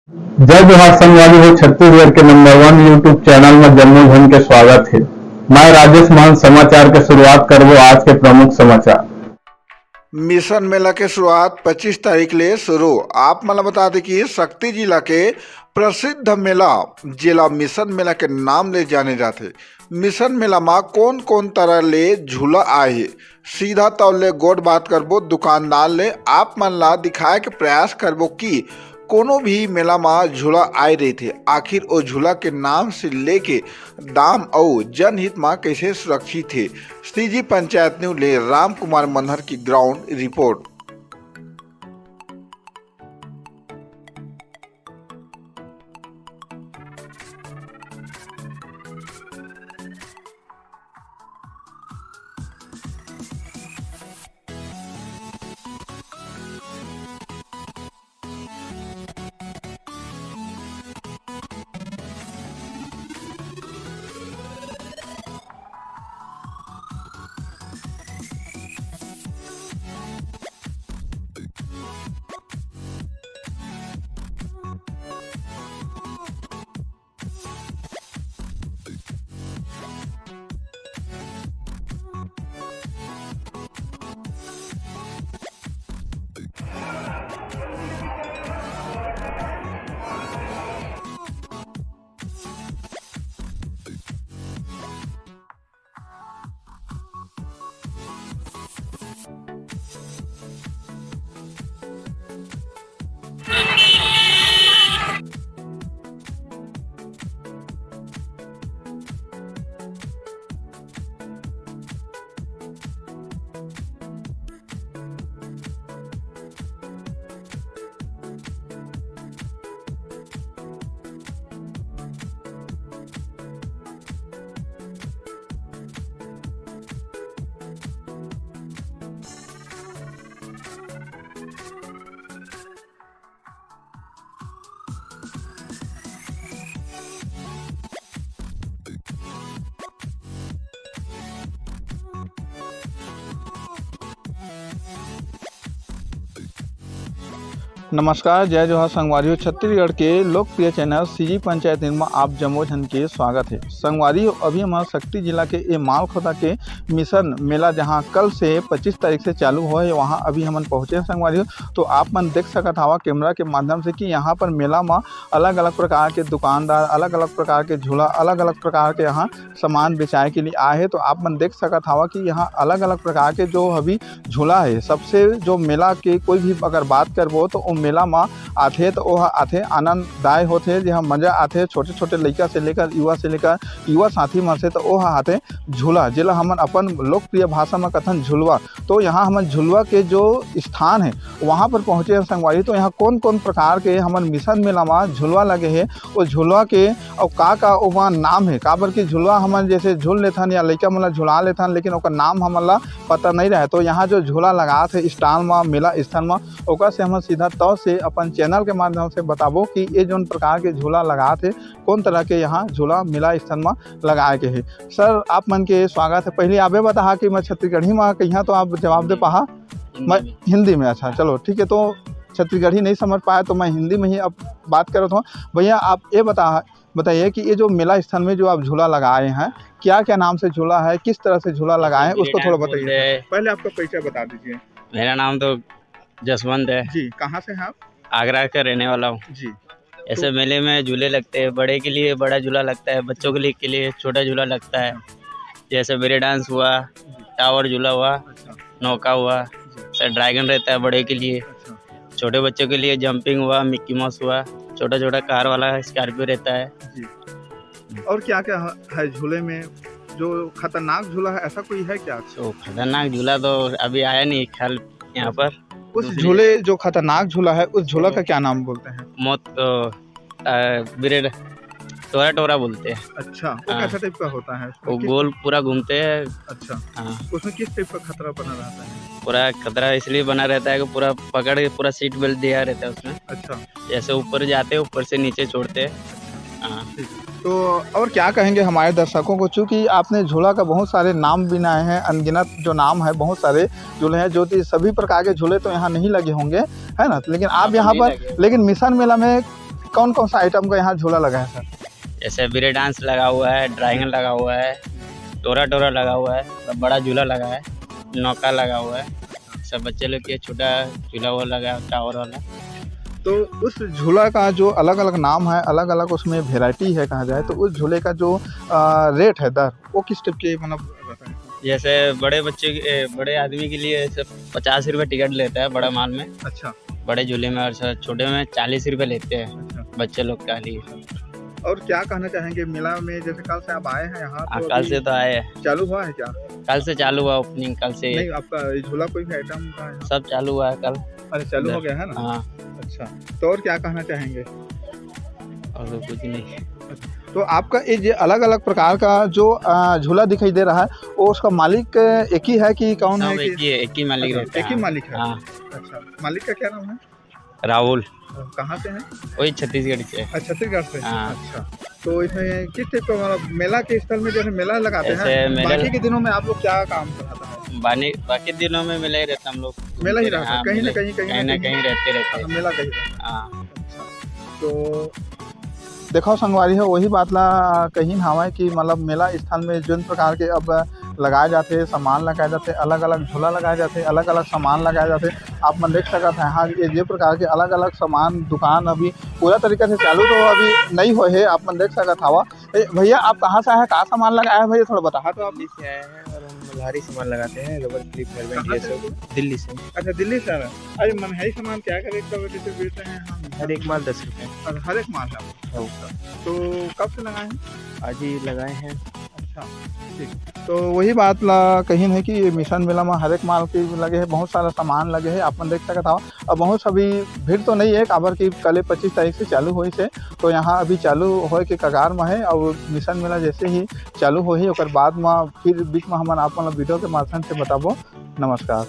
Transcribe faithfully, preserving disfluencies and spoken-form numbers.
जय जोहार संगवारी हो, छत्तीसगढ़ के नंबर वन YouTube चैनल में जम्मो झन के स्वागत है। मैं राजेश महंत समाचार के शुरुआत करबो आज के प्रमुख समाचार। मिशन मेला के शुरुआत पच्चीस तारीख ले शुरू। आप मन ल बता दें कि सक्ती जिला के प्रसिद्ध मेला, जेला मिशन मेला के नाम ले जाने जाथे, मिशन मेला म कोन-कोन तरह ले झूला आए हे, सीधा तौर ले गोठ बात करबो दुकानदार ले। आप मन ला दिखाए के प्रयास करबो कि कोनो भी मेला म झूला आए रहिथे, आखिर ओ झूला के नाम से लेके दाम अउ जनहित म कइसे सुरक्षित हे। सीजी पंचायत न्यूज ले राम कुमार मनहर की ग्राउंड रिपोर्ट। नमस्कार, जय जोहार संगवारी हो। छत्तीसगढ़ के लोकप्रिय चैनल सीजी पंचायत न्यूज म आप जम्मो झन के स्वागत है। संगवारी हो, अभी हमर सक्ती जिला के ए मालखोदा के मिशन मेला, जहां कल से पच्चीस तारीख से चालू होए, वहां अभी हमन पहुंचे हैं संगवारी हो। तो आप मन देख सकत हवा कैमरा के माध्यम से कि यहां पर मेला म अलग-अलग प्रकार के दुकानदार, अलग-अलग प्रकार के झूला, अलग-अलग प्रकार के यहां सामान बेचाए के लिए आए हे। तो आप मन देख सकत हवा कि यहां अलग-अलग प्रकार के जो अभी झूला हे, सबसे जो मेला के कोई भी अगर बात करबो तो ओ मेला म आथे तो ओह आथे, आनंददाय होथे, जेह मजा आथे। छोटे-छोटे लइका से लेकर युवा से लेकर युवा साथी मन से तो ओह आथे झूला, जेला हमन अपन लोकप्रिय भाषा म कथन झुलवा। तो यहां हमन झुलवा के जो स्थान हे, वहां पर पहुंचे हैं संगवारी। तो यहां कौन-कौन प्रकार के हमन मिशन मेला म झुलवा लगे हे, ओ झुलवा के अउ का-का ओमा नाम हे, काबर कि झुलवा हमन जैसे झूल लेथन या लइका मन ला झुला लेथन, लेकिन ओकर नाम हमन ला पता नहीं रहे। तो यहां जो झूला लगात हे स्टॉल म, मेला स्थल म, ओकर से हमन सीधा तौर से अपन चैनल के माध्यम से बताबो कि ये जोन प्रकार के झूला लगात हे, कौन तरह के यहां झूला मेला स्थल म लगाए के हे। सर, आप मन के स्वागत है। पहले आप ये बताहा कि मैं छत्तीसगढ़ी म कहिया तो आप जवाब दे पाहा। हिंदी मैं में। हिंदी में, अच्छा, चलो ठीक है। तो छत्तीसगढ़ी नहीं समझ पाया तो मैं हिंदी में ही अब बात करत हूँ। भैया, आप ये बता, बताइए कि ये जो मेला स्थल में जो आप झूला लगाए हैं, क्या क्या नाम से झूला है, किस तरह से झूला लगाए हैं, उसको थोड़ा बताइए। पहले आपका परिचय बता दीजिए। मेरा नाम तो जसवंत है। जी, कहाँ से हैं आप? आगरा का रहने वाला हूँ। जी। ऐसे तो मेले में झूले लगते हैं, बड़े के लिए बड़ा झूला लगता है, बच्चों के लिए, के लिए छोटा झूला लगता है। जैसे ब्रेक डांस हुआ, टावर झूला हुआ, अच्छा। नौका हुआ, जी। सर ड्रैगन रहता है बड़े के लिए, अच्छा। छोटे बच्चों के लिए जंपिंग हुआ, मिक्की माउस हुआ, छोटा छोटा कार वाला स्कॉर्पियो रहता है। जी। और क्या क्या है, है झूले में? जो खतरनाक झूला है, ऐसा कोई है क्या? तो खतरनाक झूला तो अभी आया नहीं ख्याल यहाँ पर। उस दूसरी झूले, जो खतरनाक झूला है, उस झूला वो का क्या नाम बोलते हैं? मौत, अ, अ, ब्रेड टोरा टोरा बोलते हैं। अच्छा, वो हाँ। कैसा टाइप का होता है? वो किस गोल पूरा घूमते हैं। अच्छा। हाँ। उसमें किस टाइप का खतरा बना रहता है? पूरा खतरा इसलिए बना रहता है कि पूरा पकड़ के पूरा सीट बेल्ट दिया रहता है उसमें। अच्छा। जैसे ऊपर जाते हैं, ऊपर से नीचे छोड़ते हैं। हाँ। ठीक। तो और क्या कहेंगे हमारे दर्शकों को, चूंकि आपने झूला का बहुत सारे नाम गिनाए हैं, अनगिनत जो नाम है, बहुत सारे झूले हैं, जो कि सभी प्रकार के झूले तो यहाँ नहीं लगे होंगे, है ना? लेकिन आप हाँ, यहाँ नहीं पर, लगे। लेकिन मिशन मेला में कौन कौन सा आइटम का यहाँ झूला लगा है सर? जैसे ब्रेक डांस लगा हुआ है, ड्राइंगन लगा हुआ है, टोरा टोरा लगा हुआ है, बड़ा झूला लगा है, नौका लगा हुआ है, सब बच्चे लोग के छोटा झूला वो लगा है, टावर वाला। तो उस झूला का जो अलग अलग नाम है, अलग अलग उसमें वेराइटी है कहा जाए, तो उस झूले का जो रेट है दर, वो किस टाइप के मतलब रहता है? जैसे बड़े बच्चे के- ए, बड़े आदमी के लिए सिर्फ पचास रुपये टिकट लेता है बड़ा माल में। अच्छा। बड़े झूले में, और सर, छोटे में चालीस रुपये लेते हैं। अच्छा। बच्चे लोग के लिए। और क्या कहना चाहेंगे, मेला में जैसे कल से आप आए हैं यहाँ, हाँ, तो कल अभी से तो आए हैं। चालू हुआ है क्या? कल से चालू हुआ ओपनिंग, कल से। नहीं, आपका ये झूला कोई भी आइटम का है? सब चालू हुआ है कल। अच्छा, चालू हो गया है ना? हाँ। अच्छा, तो और क्या कहना चाहेंगे? और तो कुछ नहीं। तो आपका ये जो अलग-अलग प्रकार का जो, अ, झूला दिखाई दे रहा है, वो उसका मालिक एक ही है कि कौन सब है एक कि? ही है, एक ही मालिक अच्छा, रहता है। एक ही मालिक है। हाँ। अच्छा, मालिक का क्या नाम है? राहुल। कहाँ से हैं? वही छत्तीसगढ़ से। अच्छा, छत्तीसगढ़ से। हाँ। अच्छा, तो इसमें किस टाइप का, मतलब, मेला के स्थल में जैसे मेला लगाते हैं, ऐसे मेला बाकी के दिनों में आप लोग क्या काम कराता है? बानी-, बाकी दिनों में मेला ही रहता हम लोग। मेला ही रहता है, हाँ, कहीं ना मेला, कहीं, कहीं कहीं ना ना कहीं। कहीं रहते रहते। अच्छा, मेला कहीं रहता है। हाँ। अच्छा, तो देखो संगवारी हो, वही बात ला कहिन हवय कि मतलब मेला स्थल में जोन प्रकार के अब लगाए जाथे, सामान लगाए जाथे, अलग-अलग झूला लगाए जाथे, अलग-अलग सामान लगाए जाथे। आप मन देख सकत हैं, हाँ, ये, ये प्रकार के अलग-अलग सामान दुकान अभी पूरा तरीका से चालू तो अभी नहीं होए हे, आप मन देख सकत हवा। ए, भैया, आप कहाँ से आए हैं, का सामान लगाए हैं भैया, थोड़ा बताहा तो आप। दिल्ली से आए हैं और हम भारी सामान लगाते हैं, रबर क्लिप, हेलमेट, कहाँ ये से सब। दिल्ली से। अच्छा, दिल्ली से आ रहे हैं। अरे, मनहई सामान क्या का रेट का वजह से बेच रहे हैं हम? हर एक माल दस रुपये। अच्छा, हर एक माल है। हाँ। तो कब से लगाए हैं? आज ही लगाए हैं। अच्छा, ठीक। तो वही बात ला कहिन है कि मिशन मेला में हर एक माल के लगे है, बहुत सारा सामान लगे है, आप मन देख सकत हव। अब बहुत अभी भीड़ तो नहीं है, काबर कि कल पच्चीस तारीख से चालू होइस हे, तो यहाँ अभी चालू होए के कगार में है। और मिशन मेला जैसे ही चालू होही, ओकर बाद में फिर बीच में हमन आप मन ला वीडियो के माध्यम से बताबो। नमस्कार।